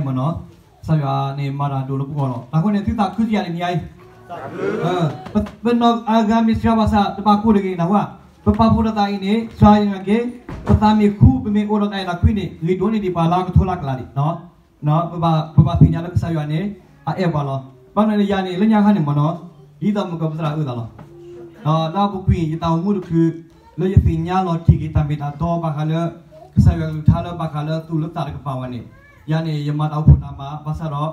မ့ၢ်နီၤ, ကစၢ်ယွၤန့ၣ်မၤတၢ်ဒိၣ်လၢပဂီၢ်လီၤ. တၢ်ဃိန့ၣ် သုသးခုကယၤတနံၤအံၤ, ပနီၢ်အဂၤမ့ၢ်စှၤဘၣ်ဆၣ် တဘၣ်ကိၢ်တဂ့ၤနၢ်ဟူဧါ, ပပာ်ဖှိၣ်ထီၣ်သးအံၤန့ၣ် စှၤယနာ်က့, ပသးမ့ၢ်ဃူ ပမ့ၢ်အိၣ်ဒီးတၢ်အဲၣ်တၢ်ကွံန့ၣ် ဂ့ၤဒိၣ်န့ၢ်ဒံးပှၤလၢကထိလၢ်ကလၤဒံး ပဘၣ်သ့ၣ်ညါလၢကစၢ်ယွၤန့ၣ် အအဲၣ်ပှၤလီၤ. ဘၣ်မနုၤလၢယၤန့ၣ် လၢညါခါန့ၣ်မ့ၢ်နီၤ, ဒ်သိးမ့ၢ်ကပသရၣ်အုၣ်သးလီၤ. လၢအပူၤကွံာ် ယတၢ်အိၣ်မူတချုး လၢယသ့ၣ်ညါလီၤတံၢ်က့ၤတၢ်မ့ၢ်တၢ်တီဘၣ်ဃးလၢ ကစၢ်ယွၤကလုၢ်ကထါလၢဘၣ်ဃးလၢသူၣ်လၢသးတကပၤဝဲန့ၣ်, ယၤန့ၣ် ယမၤတၢ်အိၣ်ဖှိၣ်တၢ်မၤ ဘၣ်ဆၣ်ဒီး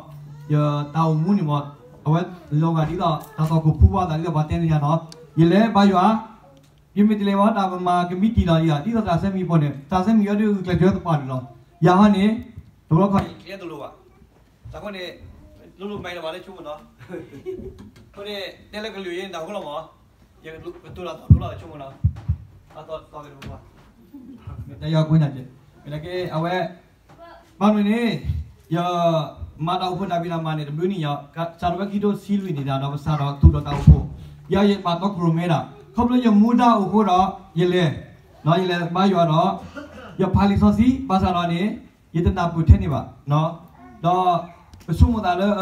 ယတၢ်အိၣ်မူန့ၣ်မ့ၢ် အဝဲလီၤဂာ်ဒ်သိး တၢ်သီၣ်ခိၣ်ဖိဘၣ်သးဒ်သိးပှၤတဲန့ၣ်ယၤနီၤ, ယလဲၤဘါယွၤ ယမ့ၢ်တလဲၤဘၣ် တၢ်မၤကမံးတံာ်လီၤယၤ ဒ်သိးတၢ်ဆၢမံၤပူၤန့ၣ် တၢ်ဆၢမံၤအံၤဒုးဂုာ်ကျဲးစၢးသပှၢ်ဒံးလီၤ. ယၤဟီန့ၣ် တဘျီခီယကျဲတလိၤဘၣ်. တၢ်ဃိန့ၣ် လိၤလိၤမၤအံၤလၢၤဘၣ်လၢဆိကမိၣ်နီၤ. အဃိန့ၣ် တဲလၢကလုာ်အံၤန့ၣ် တၢ်ဃိလီၤမး, ယကတိၤတၢ်သီၣ်ဒိလီၤလၢဆိကမိၣ်နီၤ. တၢ်သီၣ်သီၣ်က့ၤတဘိဘၣ်, မ့ၢ်တၢ်ယီၤကွ့ၢ်နၤက့, မ့ၢ်လၢက့ အဝဲ ဘၣ်မနုၤန့ၣ် ယမၤတၢ်အိၣ်ဖှိၣ်တၢ်ဖံးတၢ်မၤန့ၣ် တဘျုးနံၣ်ယီၤ, စးထီၣ်ဝဲခံထိဆံလွံၢ်န့ၣ်ဒီး ပစးထီၣ်သူၣ်ထီၣ်တၢ်အိၣ်ဖှိၣ်, ယၤယဘၣ်တီခိၣ်ရိၣ်မဲဒၣ် ခီဖျိယမူဒါအိၣ်အဃိဒီး ယလဲၤ, ယလဲၤဘါယွၤဒီး ယဖးလံာ်စီဆှံ ဘၣ်ဆၣ်ဒီးန့ၣ် ယတနၢ်ပၢၢ်ထဲန့ၣ်ဘၣ်, ဒီး ပဆိကမိၣ်သးလၢ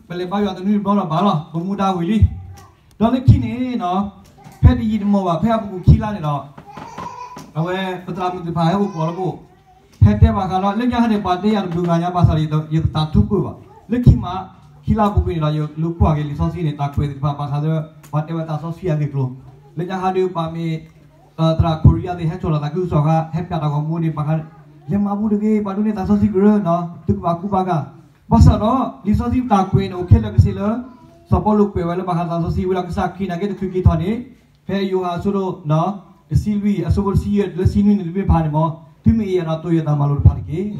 ပလဲၤဘါယွၤတနွံတဘျီဒီးဘၣ်လီၤ ပမူဒါဝံၤလံ. ဒီးလၢခံန့ၣ်နီၤ, ဖဲတယံာ်တမီၢ်ဘၣ် ဖဲအပူၤကွံာ်ခံလါန့ၣ်ဒီး အဝဲပသရၣ်မုၣ်သ့ၣ်တဖၣ်ဟဲအိၣ်ကီးလၢပအိၣ်, ဟဲတဲဘၣ်ဃးဒီး လၢညါခါန့ၣ် ပှၤတဲယၤတဘျုးဂၤညါဘၣ်ဆၣ်ဒီး ယတသးထူးပၢၢ်ဘၣ်. လၢခံမး ခံလါပူၤကွံာ်န့ၣ်ဒီး ယလူၤကွၢ်က့ၤလံာ်စီဆှံန့ၣ် တၢ်ကွဲးသ့ၣ်တဖၣ်ဘၣ်ဃးလၢ ပှၤတဲဝဲတၢ်စီဆှံအဂ့ၢ်အကျိၤ, လၢညါခါဒုး ပှၤမ့ၢ် သရၣ်ခိရံယါသ့ၣ်ဟဲစိာ်လီၤသးခုကစီၣ်ခါ ဟဲပၠးတၢ်ဂီၤမူန့ၣ် ဘၣ်ဃး လဲၤမၤဘူတဂ့ၤ ပှၤဒိးန့ၢ်တၢ်စီဆှံကရၢနီၤ သုကဘၣ်ကူဘၣ်ကၤ, ဘၣ်ဆၣ်ဒီး လံာ်စီဆှံတၢ်ကွဲးန့ၣ် အိၣ်ခဲလၢာ်ကဆ့လၢ စီၤပီလူးကွဲးဝဲလၢဘၣ်ဃးတၢ်စီဆှံဝံၤဒီးကစၢ်ခရံာ်နာ်က့တချုးက့ၤထီၣ်န့ၣ်, ဖဲယိၤဟၣ်အဆၢဒိၣ် တဆံလွံၢ် အဆၢဖိတဆံယဲၢ်တုၤလၢဆံနွံန့ၣ်တဘ့ၣ်ဖးန့ၣ်မး, သုမ့ၢ်အဲၣ်ယၤဒီးတိၢ်ယတၢ်မၤလိာ်တဖၣ်တက့ၢ်. ဒီး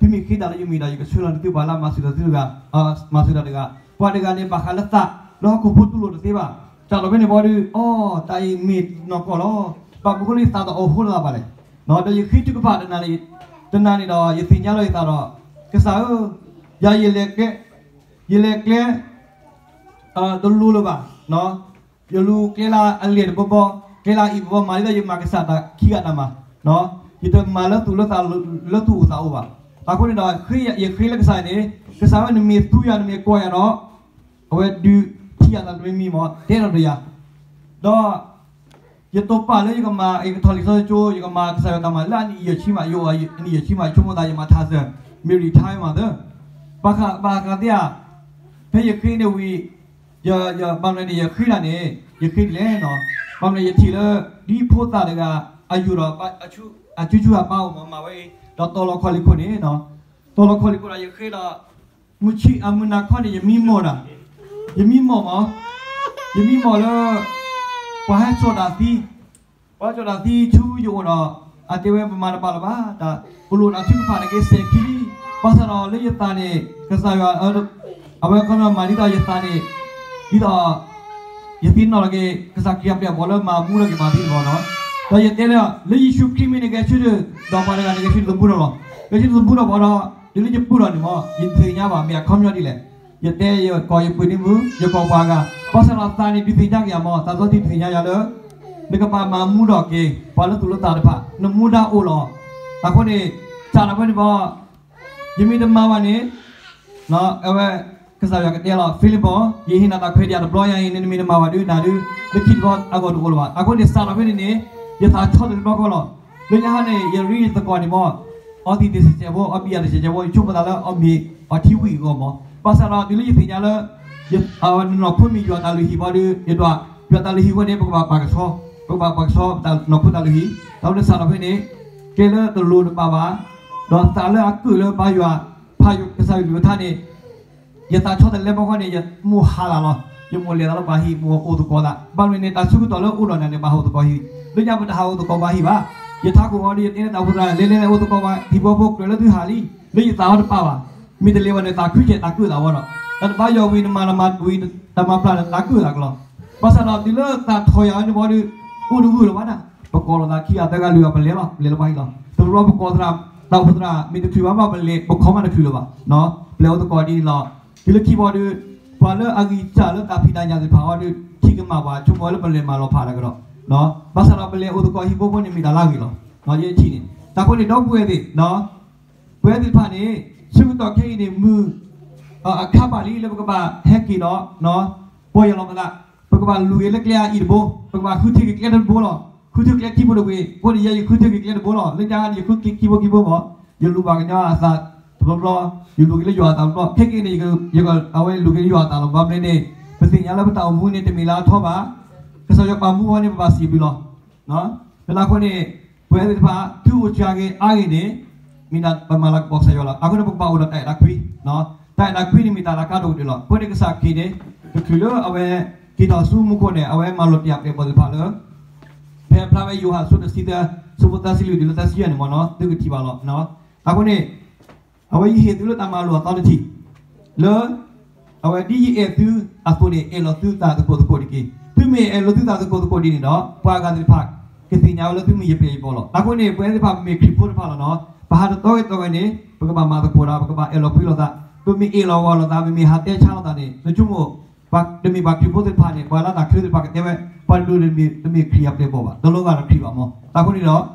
သုမ့ၢ်ဃ့တၢ်လၢယမံၤဒီး ယကဆှၢလီၤန့ၢ်သုပှၤလၢအမၤစၢၤဒီးသုတဂၤ, မၤစၢၤတၢ်တဂၤ, ပှၤတဂၤန့ၣ် ဘၣ်ဃးလၢသး လၢဟီၣ်ခိၣ်ဖိတူၢ်လိာ်တသ့ဘၣ်. စးထီၣ်ဖဲန့ၣ်ဘီဒုး အိ တၢ်အံၤမ့ၢ်နီၢ်ကီၢ်လီၤ. ဘၣ်မနုၤအဃိလၢယသးတအိၣ်ဟိလၢၤဘၣ်လဲၣ်. ဒီးယဃ့ထုကဖၣ်တနၤန့ၣ်ဒီး ယသ့ၣ်ညါလီၤယသးဒီး ကစၢ်ဧၢ, ယၤယလဲၤကျဲ ယလဲၤကျဲ တလိၤလၢၤဘၣ်. ယလူၤကျဲလၢအလဲၢ်တဘီဘီ, ကျဲလၢအအံၤတဘီဘီ မၤဒ်သိးယမၤကစၢ်တၢ်ခံဂၤတၢ်မၤ, ယတမၤလၢသူၣ်လၢသးလၢသူၣ်အိၣ်သးအိၣ်ဘၣ်. အဃိန့ၣ်ဒီး ယဃ့လၢကစၢ်န့ၣ်, ကစၢ်ဝဲနမ့ၢ်သူယၤ နမ့ၢ်ကိးယၤဒီး အဝဲဒုးထံၣ်ယၤသးတမံၤမံၤမး တဲထီၣ်ဒီးယၤ, ဒီး ယတိာ်ပာ်လၢယကမၤ ယကထီၣ်လံာ်စီဆှံကၠိ ယကမၤကစၢ်ယွၤတၢ်မၤလၢအနံၣ်ယဲၢ်ဆံမး, ယအိၣ်အနံၣ်ယဲၢ်ဆံမး ယဆိကမိၣ်သးယမၤထါစၢၤ မ့ၢ် retire မးသၢ, ဘၣ်ဃးသ့ဧါ, ဖဲယဃ့န့ၣ်ဝံၤ ယဘၣ်မနုၤန့ၣ် ယဃ့တၢ်န့ၣ် ယဃ့ဒ်လဲၣ်နီၤ, ဘၣ်မနုၤယထံၣ်လၢ ဒ်ဖိသၣ်တဂၤ အယိာ်ဒီး အစုဆူၣ်အပၢ်အိၣ်မး မၤဝဲအံၤ ဒီးတီၤလီၤခီၣ်လံၤခိၣ်န့ၣ်, တီၤလီၤခီၣ်လံၤခိၣ်ဒီး ယဃ့ဒီး မုၢ်ဆ့ၣ်အမုၢ်နၤခီန့ၣ် ယမံမီၢ်ဒၣ်, ယမံမီၢ်မး, ယမံမီၢ်လၢ ပှၤဟဲစိာ်တၢ်သံ, ပှၤဟဲစိာ်တၢ်သံဆူယအိၣ်ဒီး အတဲဝဲပမၤတဘၣ်လၢၤဘၣ်, ပလိၣ်တၢ်ထုကဖၣ်န့ၣ်က့ၤစဲးခံလံ, ဘၣ်ဆၣ်ဒီးလၢယသးန့ၣ် ကစၢ်ယွၤ အဝဲခီမၤဒ်သိးယသးန့ၣ် ဒ်သိး ယသ့ၣ်နီၣ်လီၤက့ၤ ကစၢ်ခရံာ်အပျဲၢ်အဘီၣ်လၢမၤဘူလီၤက့ၤပှၤသံတဘျီနီၤ, ဒီးယတဲလၢ လၢယ့ၣ်ၡူးခရံာ်မ့ၢ်န့ၣ် ဂဲၤဆၢထၢၣ်ဒီးပှၤတဂၤန့ၣ် ဂဲၤဆၢထၢၣ်သမူထီၣ်လီၤ, ဂဲၤဆၢထၢၣ်သမူထီၣ်ဘၣ်ဒီး တုၤလၢယပူၤထီၣ်န့ၣ်မး ယတသ့ၣ်ညါဘၣ် မ့ၢ်အခီပညီဒ်လဲၣ်, ယတဲယကိးယပုၢ်န့ၣ်မုၢ် ယကိးပှၤဂၤ, ဘၣ်ဆၣ်ဒီးသးန့ၣ် ဒုးသ့ၣ်ညါက့ၤယၤမး သးစီဆှံဒုးသ့ၣ်ညါယၤလၢ နကဘၣ်မၤမူထီၣ်က့ၤ ပှၤလၢသူၣ်လၢသးတဖၣ် နမူဒါအိၣ်လီၤ, အဃိန့ၣ် စးထီၣ်ဖဲန့ၣ်ဘီ ယမ့ၢ်တမၤဘၣ်န့ၣ် အဝဲ ကစၢ်ယွၤကတဲလီၤ ဖံလံးပီၢ်, ယဟ့ၣ်နၤတၢ်ခွဲးတၢ်ယာ်တဘျီညါအံၤ နမ့ၢ်တမၤဘၣ်ဒုး နၤဒုး လၢခံတဘျီအဂီၢ်တအိၣ်လၢၤဘၣ်. အဃိန့ၣ် စးထီၣ်ဖဲန့ၣ်န့ၣ် ယသးဆီၣ်တဘျီဃီလီၤ. လၢညါဟါန့ၣ် ယရ့ယသကိးန့ၣ်မး အီသံးတဆဲးဆဲးဖိ အီဘံယၤတဆဲးဆဲးဖိ ယဆိကမိၣ်သးလၢအမ့ၢ်အီထံဝံၣ်အဂီၢ်မး. ဘၣ်ဆၣ်ဒီးတုၤလၢယသ့ၣ်ညါလၢ နီၢ်ခိမ့ၢ်ယွၤတၢ်လုၢ်ဟံၣ်ဘီဒုး ယဒွး ယွၤတၢ်လုၢ်ဟံၣ်ဝဲန့ၣ် ပကဘၣ်ပာ်ကဆှီ, ပကဘၣ်ပာ်ကဆှီ နီၢ်ခိတၢ်လုၢ်ဟံၣ်, ဒီးလၢစးထီၣ်ဖဲန့ၣ် ကျဲလၢတလိၤတဘၣ်ဘၣ်, ဒီးသးလၢအကုၢ်လၢဘါယွၤ ဖးကစၢ်ယွၤကလုၢ်ကထါန့ၣ် ယသးဆီတလဲဘီဃီန့ၣ် ယမိၢ်ဟါလၢ်လီၤ. ယမိၢ်လဲၤသးလၢပှၤဟံၣ် မိၢ်အိၣ်သကိးသး, ဘၣ်မနုၤန့ၣ် တၢ်ဆၢကတီၢ်လၢအိၣ်ဒီးနၤန့ၣ် ဘၣ်ဟးအိၣ်သကိးဟံၣ်, လၢညါပတဟးအိၣ်သကိးပှၤဟံၣ်ဘၣ်. ယထးခိၣ်ဃီဒီး ယတဲလၢတၢ်အိၣ်ဖှိၣ်သရၣ် လဲၤလဲၤလဲၤအိၣ်သကိးပှၤဟံၣ်ဖိဖိကြၢးလၢသုဟးလံ, လၢယသးအီၤတပာ်ဘၣ်. မ့ၢ်တလဲၤဘၣ်န့ၣ် သးခုကဲးသးကုၢ်သးဝဲဒီး, တၢ်တဘါယွၤဝံၤ နမၤနမၤဝံၤ တၢ်မၤပျၢ်န့ၣ် သးကုၢ်သးကလီၤ. ဘၣ်ဆၣ်ဒီးတုၤလၢသးထီၣ်ယၤဝဲန့ၣ်ဘီဒုး အိၣ်တဂုာ်လၢၤဘၣ်နၤ, ပကိးလိာ်သးခံဂၤသၢဂၤလွံၢ်ဂၤ ပလဲၤလီၤ ပလဲၤလၢပှၤဟံၣ်လီၤ. တဘျီဘျီပကိးသရၣ် တၢ်အိၣ်ဖှိၣ်သရၣ် မ့ၢ်တချုးဘၣ်ဘၣ် ပလဲၤ ပခီမးတချုးလၢၤဘၣ်, ပလဲၤအိၣ်သကိးဒ်န့ၣ်လီၤ. တုၤလၢခံဘီဒုး ပှၤလၢအဂံၢ်စၢ်လၢတၢ်ဖံးတၢ်ညၣ်သ့ၣ်တဖၣ်အီၤဒုး ထံၣ်ကမၣ်ပှၤ ဆိကမိၣ်ဝဲလၢပလဲၤမၤလီၤဖးတၢ်ကဒီး, ဘၣ်ဆၣ်ဒီးပလဲၤအိၣ်သကိးဟံၣ်ဖိဖိန့ၣ် မ့ၢ်တၢ်လၢအဂ့ၤလီၤ. ယဲထံၣ်န့ၣ် တၢ်ဃိန့ၣ် ဒီပုၢ်ဝဲၢ်သ့ၣ် ပဝဲသ့ၣ်တဖၣ်န့ၣ် ဆၢကတီၢ်ခဲအံၤန့ၣ် မုၢ် အခါဘၣ်လံလၢပကဘၣ်ဟဲက့ၤဒီး ပီၢ်ယၢ်လီၤပသး, ပကဘၣ်လူၤက့ၤလၢကျဲအံၤတဘိ, ပကဘၣ်ဃုထၢက့ၤကျဲတဘိလီၤ. ဃုထၢကျဲခံဘိတဝ့ၢ်, အဃိန့ၣ် ယဲယဃုထၢက့ၤကျဲတဘိလီၤ. လၢညါန့ၣ် ယဃုထၢခံဘိခံဘိမး, ယလူၤဘၣ်ကညီအသးတဘျီဘျီ, ယလူၤက့ၤလၢယွၤအသးတဘျီ, ခဲက့ၤန့ၣ် အဝဲလူၤက့ၤလၢယွၤအသးလီၤ. ဘၣ်မနုၤန့ၣ် ပသ့ၣ်ညါလၢပတၢ်အိၣ်မူန့ၣ် တမ့ၢ်လၢအထီဘၣ်, ကစၢ်ယွၤပာ်မူဝဲန့ၣ် ပဘၣ်စံးဘျုးလီၤ. လၢအဃိန့ၣ် ပဝဲသ့ၣ်တဖၣ် သုအိၣ်စှၤဂ့ၤအါဂ့ၤန့ၣ် မ့ၢ်ဒၣ်ပမၤလၤကပီၤကစၢ်ယွၤလီၤ. အဃိန့ၣ် ပကဘၣ်အိၣ်ဒီးတၢ်အဲၣ်တၢ်ကွံ, တၢ်အဲၣ်တၢ်ကွံန့ၣ်မ့ၢ်တၢ်လၤကပီၤဒိၣ်ကတၢၢ်လီၤ. အဃိန့ၣ် ကစၢ်ခရံာ်န့ၣ် တချုးလၢအဝဲ က့ၤထီၣ်ဆူမူခိၣ်န့ၣ် အဝဲမၤလိာ်တ့ၢ်အပျဲၢ်အဘီၣ်သ့ၣ်တဖၣ်လၢ ဖဲဖျါဝဲယိၤဟၣ်အဆၢဒိၣ်တဆံသၢ, အဆၢဖိသၢဆံလွံၢ်တုၤလၢသၢဆံယဲၢ်န့ၣ်မ့ၢ်နီၤ, သုကထံၣ်ဘၣ်လီၤ. အဃိန့ၣ် အဝဲယဟ့ၣ်သုလၢတၢ်မၤလိာ်အသီတထံၣ်, လၢ အဝဲဒ်ယအဲၣ်သုအသိးန့ၣ် အဲၣ်လီၤသုသးသကိးသကိးတက့ၢ်. သုမ့ၢ်အဲၣ်လီၤသုသးသကိးသကိးဒ်န့ၣ်ဒီး ပှၤအဂၤသ့ၣ်တဖၣ် ကသ့ၣ်ညါဝဲလၢသုမ့ၢ်ယပျဲၢ်ယဘီၣ်လီၤ. အဃိန့ၣ် ပဝဲသ့ၣ်တဖၣ်မ့ၢ်ခရံာ်ဖိတဖၣ်လီၤနီၤ, ပဟးတတီဂ့ၤတီဂ့ၤန့ၣ် ပကဘၣ်မၤသကိးတၢ်, ပကဘၣ်အဲၣ်လီၤကွံလိာ်သး, ပမ့ၢ်အ့ၣ်လိာ်ဝီလိာ်သး, ပမ့ၢ်ဟးတဲဆါလိာ်သးန့ၣ် နဆိကမိၣ် ပှၤတမ့ၢ်ပှၤခရံာ်ဖိသ့ၣ်တဖၣ်န့ၣ် ပှၤလၢတၢ်ချၢသ့ၣ်တဖၣ်ကတဲဝဲ ပှၤတဒူၣ်န့ၣ်တမ့ၢ်ခရံာ်အပျဲၢ်အဘီၣ်ဘၣ်, တလိၣ်ဘၣ်ဒီးခရံာ်ဘၣ်မး. အဃိန့ၣ်ဒီး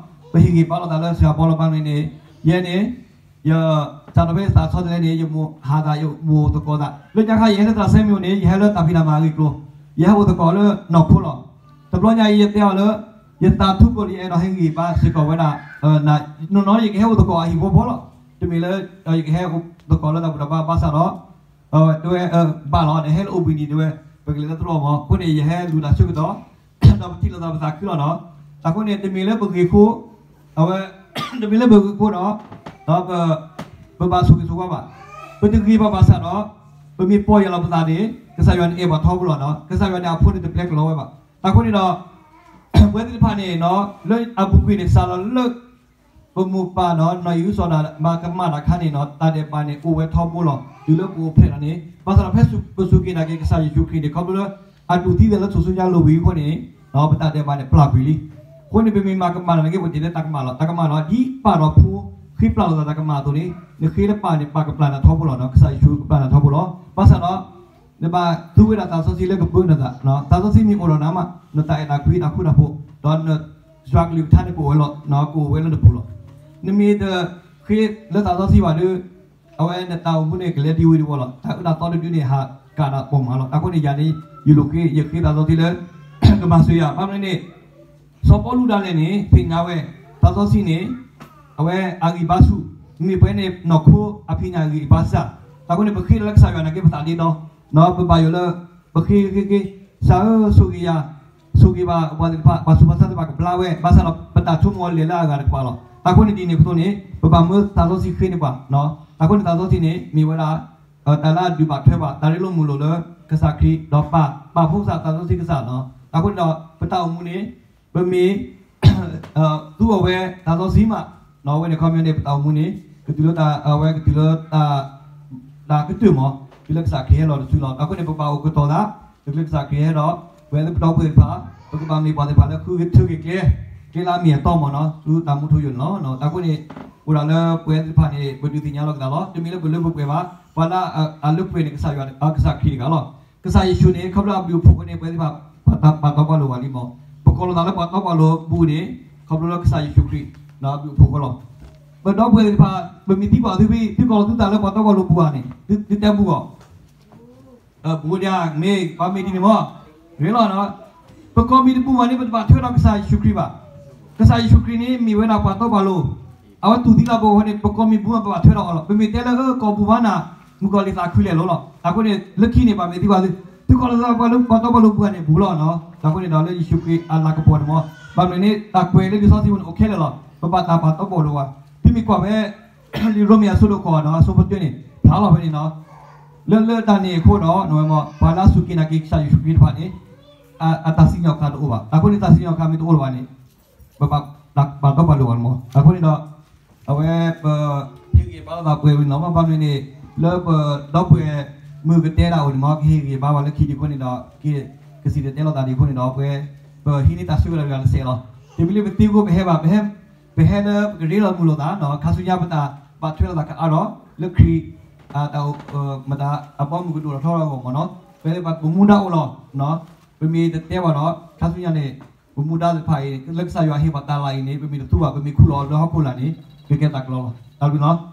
ပဟ့ၣ်ဂံၢ်ဘါလိာ်သးလၢစှၤဘီလီၤ. ဘၣ်မနုၤန့ၣ် ယဲန့ၣ် ယ စးထီၣ်ဖဲသးဆီတလဲန့ၣ် ယမိၢ်ဟးသး ယမိၢ်သကိးသး, လၢညါခါ ယဟဲလၢသးစဲမံၤန့ၣ် ယဟဲလၢတၢ်ဖံးတၢ်မၤ အဂ့ၢ်ကျိၤ, ယဟဲအိၣ်သကိးလၢနီၢ်ခိလီၤ. တဘျီညါအံၤ ယတဲအီၤလၢ ယသးထူကီၢ်လံ ယအဲၣ်ဒိးဟဲဂံၢ်ဘါစ့ၢ်ကီးဝဲဒၣ်, နီၢ်နီၢ် ယကဟဲအိၣ်သကိးအဟံၣ်ဖိဃီဖိလီၤ. တမ့ၢ်လၢ ယကဟဲအိၣ်သကိးလၢတၢ်ဘူၣ်တၢ်ဘါဘၣ်ဆၣ်ဒီး တဲဝဲ ဘၣ်လီၤ နဟဲလၢအိၣ်ဘှံးနံၤ တဲဝဲ, ပကလဲၤလၢသရိာ်မး. အဃိန့ၣ် ယဟဲလူၤတၢ်ဆၢကတီၢ် ဒီးပထံၣ်လိာ်သးပသးခုလီၤနီၤ. အဃိန့ၣ် တမ့ၢ်လၢပဂ့ၤဃိ, အဝဲ တမ့ၢ်လၢပဂ့ၤဃိဒီး ပ ပဘၣ်ဆိၣ်ဂ့ၤဆိၣ်ဝါဘၣ်. ပတဂ့ၤဘၣ်ဘၣ်ဆၣ်ဒီး ပမ့ၢ်ပီၢ်ယၢ်လီၤပသးန့ၣ် ကစၢ်ယွၤန့ၣ်အဲၣ်ပှၤထီဘိလီၤနီၤ. ကစၢ်ယွၤန့ၣ်အဖိန့ၣ်တပျဲကလီဝဲဘၣ်. အဃိန့ၣ်ဒီး ပဝဲသ့ၣ်တဖၣ်န့ၣ် လၢအပူၤကွံာ်န့ၣ် စးလီၤလၢ ပမိၢ်ပၢ်နီၤ နီၢ်အံၣ်အုစီၤဒၣ် မၤကမၣ်တၢ်ခါန့ၣ်နီၤ တၢ်ဒဲးဘးန့ၣ် အိၣ်ဝဲထီဘိလီၤ. တုၤလၢပအိၣ်ဖျဲၣ်လီၤန့ၣ် ဘၣ်ဆၣ်ဒီးဖဲပစူၢ်က့ၤနာ်က့ၤကစၢ်ယ့ၣ်ၡူးခရံာ်န့ၣ် ခီဖျိလၢ အတူၢ်သံသးလၢထူၣ်စုညါလိာ်ဝံၤအဃိန့ၣ် ပတၢ်ဒဲးဘးန့ၣ် ပျၢ်ကွံာ်လံ. အဃိန့ၣ် ပမ့ၢ်မၤကမၣ်နာ်က့ ပတ့ၢ်လၢတၢ်ကမၣ်လီၤ. တၢ်ကမၣ်လီၤ ဒ်ပၢ်ဒီးဖိ ဃ့ပျၢ်လိာ်သးတၢ်ကမၣ်အသိးန့ၣ် နဃ့လၢပၢ်န့ၣ် ပၢ်ကပျၢ်နၤထီဘိလီၤနီၤ. ကစၢ်ယ့ၣ်ၡူးကပျၢ်နၤထီဘိလီၤ. ဘၣ်ဆၣ်ဒီး နဘၣ်သူဝဲဒၣ်သးစီဆှံလၢကပၢနသး, သးစီဆှံမ့ၢ်အိၣ်ဒီးနၤမး နတၢ်အဲၣ်တၢ်ကွံတၢ်ဃူတၢ်ဖိး ဒီးနယွၤကလုၢ်ကထါန့ၣ် ကအိၣ်ဝဲလီၤ, ကအိၣ်ဝဲလၢနပူၤလီၤ. နမ့ၢ်တဃ့လၢသးစီဆှံဘၣ်ဒီး အဝဲနတၢ်အိၣ်မူန့ၣ် ကလဲၤဒ်ဝံၤဒ်ဝီၤလီၤ. တၢ်အၢတၢ်သီတဒုန့ၣ် ဟးကၣ်နၤပိာ်မးလီၤ. အဃိန့ၣ် ယၤန့ၣ် ယလူၤဃ့ ယဃ့သးစီဆှံလၢ ကမၤစၢၤယၤ. ဘၣ်မနုၤန့ၣ် စီၤပီလူးဒၣ်လဲာ်န့ၣ် သ့ၣ်ညါဝဲ သးစီဆှံန့ၣ် အဝဲအဂံၢ်ဘါဆူၣ်, မ့ၢ်ပဝဲန့ၣ်နီၢ်ခိအဖံးညၣ်အဂံၢ်အဘါစၢ်. အဃိန့ၣ် ပဃ့လၢကစၢ်ယွၤနာ်က့ ပသးဒ့ဒီ, ပဘၣ်ယိၣ်လၢ ပဃ့ဃ့ဃ့, ကစၢ်ဧၢ ဆိၣ်ဂ့ၤယၤ, ဆိၣ်ဂ့ၤဘၣ်ပှၤသ့ၣ်တဖၣ်, ပှၤဆူးပှၤဆါသ့ၣ်တဖၣ်ကဘျါဝဲ, ဘၣ်ဆၣ်ဒီးပတၢ်ဆိကမိၣ်လဲၤလၢအဂၤတကပၤလီၤ. အဃိန့ၣ်ဒ်န့ၣ်အသိးန့ၣ် ပဘၣ်မၢသးစီဆှံဃ့န့ၢ်ပှၤ. အဃိန့ၣ်သးစီဆှံန့ၣ် မ့ၢ်ဝဲဒၣ် တၢ်လၢအဒုးဘၣ်ထွဲဘၣ် တၢ်ရ့လိာ်မုာ်လိာ်လၢကစၢ်ခရံာ် ဒီးပၢ်, ပၢ်ဖိကစၢ် သးစီဆှံကစၢ်လီၤ. အဃိန့ၣ်ဒီး ပတၢ်အိၣ်မူန့ၣ် ပမ့ၢ် သူအီၤဝဲသးစီဆှံမး, အဝဲန့ၣ်ခီပညီန့ၣ် ပတၢ်အိၣ်မူန့ၣ် ကတုၤလၢတၢ် အဝဲကတုၤလၢ တၢ်ကတၢၢ်မး, တုၤလၢကစၢ်ခရံာ်ဟဲလီၤတစုလီၤ. အဃိန့ၣ် ပဘၣ်အိၣ်ကတီၤသး တချုးကစၢ်ခရံာ်ဟဲဒီး ပဝဲလၢပဒီပုၢ်ဝဲၢ်သ့ၣ်တဖၣ် ပကဘၣ်မ့ၢ်ပှၤသ့ၣ်တဖၣ်လၢဃုထၢက့ၤကျဲ, ကျဲလၢအမ့ၢ်အတီမးနီၤ, ဆူတၢ်မူထူယိာ်န့ၣ်လီၤ. အဃိန့ၣ် အိၣ်ဒၣ်လၢပဝဲသ့ၣ်တဖၣ်န့ၣ် ပဒုးသ့ၣ်ညါလီၤက့ၤသးလီၤ. တမ့ၢ်လၢပလၢပပှဲၤဘၣ်, ပှၤလၢအလၢပှဲၤန့ၣ် ကစၢ်ယွၤ ကစၢ်ခရံာ်တဂၤလီၤ. ကစၢ်ယ့ၣ်ၡူးန့ၣ် ခီဖျိအဘျုးအဖှိၣ်အဃိန့ၣ် ပဝဲသ့ၣ်တဖၣ် ပှၤတီပှၤလိၤဝဲလံမး. ပကိးလိာ်သးလၢပှၤတီပှၤလိၤအပူၤန့ၣ် ခီဖျိလၢကစၢ်ယ့ၣ်ၡူးခရံာ် အဘျုးအဖှိၣ်အဃိလီၤ. ပဒီပုၢ်ဝဲၢ်သ့ၣ်တဖၣ် ပမ့ၢ်သံကွၢ်သုဖဲ သုကိးလီၤသုသးလၢပှၤတီပှၤလိၤအပူၤဧါန့ၣ် သုတဲပူၤအီၤ ဘူးဒၣ်မ့ၢ် ပှၤမ့ၢ်ဒ်န့ၣ်မး, ဂ့ၤလီၤ. ပကိးမံၤတပူၤဘၣ်န့ၣ် ပတဘၣ်ထွဲဒီးကစၢ်ယ့ၣ်ၡူးခရံာ်ဘၣ်. ကစၢ်ယ့ၣ်ၡူးခရံာ်န့ၣ် မ့ၢ်ဝဲဒၣ်ပှၤတီပှၤလိၤ, အဝဲတူၢ်သံလၢအပူၤအဃိန့ၣ် ပကိးမံၤတပူၤဘၣ် ပဘၣ်ထွဲဒီးအီၤလီၤ. ပမ့ၢ်တဲလၢ အၢ ကိးပူၤဘၣ်နၤ မုၣ်ကီၤလံၢ်သးခုလဲၤလိၤလီၤ. အဃိန့ၣ် လၢခံန့ၣ် ဘၣ်မ့ၢ်သံကွၢ်သု သုကိးလီၤသုသးလၢပှၤတီပှၤလိၤအပူၤဧါန့ၣ် ဘူးလီၤ. အဃိန့ၣ်ဒီးလၢယ့ၣ်ၡူးခရံာ်အလၤကပီၤန့ၣ်မး, ဘၣ်မနုၤန့ၣ် တၢ်ကွဲးလၢလံာ်စီဆှံပူၤန့ၣ် အိၣ်ခဲလၢာ်လီၤ. ပဘၣ်တၢ်ပှၤတီပှၤလိၤဘၣ်. သုမ့ၢ်ကွၢ်ဖဲ လံာ်ရိမ့ၤအဆၢဒိၣ်ဃိးနီၤ အဆၢဖိတၢန့ၣ် ဖျါလီၤဖဲန့ၣ်နီၤ. လၢလၢတၢ်န့ၣ်အဃိဒီး နဝဲမး ပှၤလၢအစူၢ်က့ၤနာ်က့ၤကစၢ်ယ့ၣ်ၡူးခရံာ်တဖၣ်န့ၣ် အတၢ်စံၣ်ညီၣ်ခါတအိၣ်ဘၣ်. အဃိန့ၣ် တၢ်စံၣ်ညီၣ်ခါမ့ၢ်တအိၣ်လၢၤဘၣ်န့ၣ် ပဘၣ်ပာ်တီပာ်လိၤဘၣ်မး. အဃိန့ၣ်ဒီး အဝဲပ ဟ့ၣ်ဂံၢ်ဘါလိာ်သးပှဲၤဝံၤန့ၣ်လီၤ. ဘၣ်မနုၤန့ၣ် လၢပဒီပုၢ်ဝဲၢ်မုၢ်ကတဲတၢ်အိၣ်န့ၣ်မး ကဟ့ၣ်ဂံၢ်ဘါဝဲလၢခံဒ်အဃိန့ၣ်ဒီး က ကစံၣ်တဲၤတဲလီၤသးဒ်အဃိန့ၣ်ဒီး ပဝဲ ပဟံးန့ၢ်တၢ်စုကဝဲၤတဂၤတစဲးလီၤ. တမ့ၢ်လၢပသံအဃိပဟဲဘၣ်, ပဟဲ ပဟဲလၢပကရ့လိာ်မုာ်လိာ်သးနီၤ, ခါဆူညါပတၢ်ဘၣ်ထွဲလိာ်သးကအါဒီး လၢခရံာ် တၢ်အိၣ် မတၤ အဘီအမုၢ်ကဒိၣ်ထီၣ်ထီထီၣ်အဂီၢ်မးနီၤ, ပဝဲသ့ၣ်တဖၣ်ပမူဒါအိၣ်လီၤ. ပမ့ၢ်တတဲဘၣ်ဒီး ခါဆူညါန့ၣ် ပမူဒါသ့ၣ်တဖၣ်အံၤ လၢကစၢ်ယွၤဟ့ၣ်ပှၤတၢ်လၢအံၤန့ၣ် ပမ့ၢ်တသူဘၣ် ပမ့ၢ်ခူၣ်လီၤအီၤလၢဟီၣ်ခိၣ်လာ်န့ၣ် ကကဲတၢ်ကလီလီၤ. တၢ်ဘျုးလီၤ.